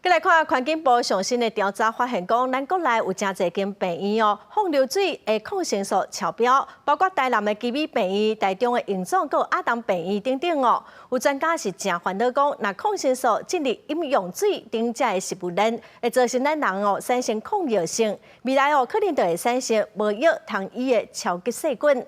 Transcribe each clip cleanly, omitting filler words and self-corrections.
閣來看環境部上新的調查發現，講咱國內有誠濟間病院哦，放流水的抗生素超標，包括台南的奇美病院、台中的榮總、閣有亞東病院等等哦。有專家是誠煩惱講，若抗生素進入飲用水等這的食物鏈，會造成咱人哦產生抗藥性，未來哦可能就會產生無藥通醫的超級細菌。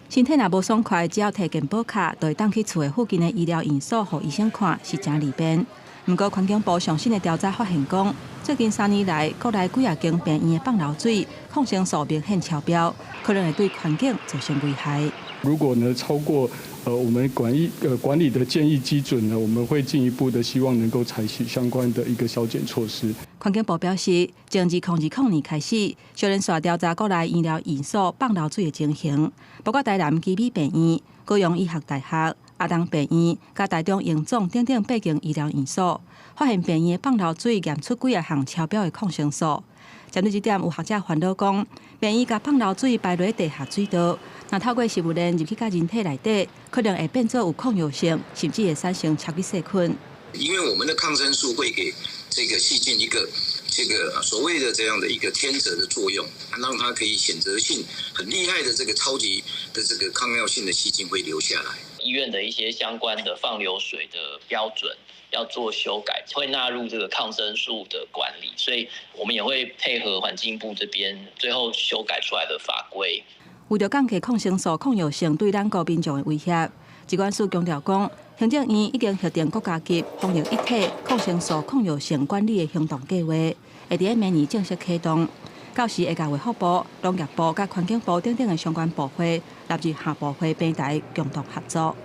身體若無爽快，只要提健保卡，就會當去厝的附近的醫療院所，予醫生看，是誠利便。毋過環境部上新的調查發現，講最近3年來，國內幾仔間病院的放流水抗生素明顯超標，可能會對環境造成危害。如果呢超過我們管理的建議基準呢，我們會進一步的希望能夠採取相關的一個削減措施。環境部表示，從2020年開始，小連續調查國內醫療院所放流水的情形，包括台南奇美病院、高雄醫學大學、亞東病院、佮台中榮總等等八間醫療院所，發現病院的放流水驗出幾仔項超標的抗生素。針對這點，有學者煩惱講，病院共放流水排落地下水道，若透過食物鏈入去到人體內底，可能會變做有抗藥性，甚至會產生超級細菌。因為我們的抗生素會給這個細菌一個這個所謂的這樣的一個天擇的作用，讓它可以選擇性很厲害的這個超級的這個抗藥性的細菌會留下來。醫院的一些相關的放流水的標準要做修改，會納入這個抗生素的管理，所以我們也會配合環境部這邊最後修改出來的法規。為著降低抗生素抗藥性對咱國民眾的威脅，疾管署強調講，行政院已經核定國家級防疫一體抗生素抗藥性管理的行動計劃，會佇明年正式啟動。到時會共衛福部、農業部佮環境部等等的相關部會納入跨部會平台共同合作。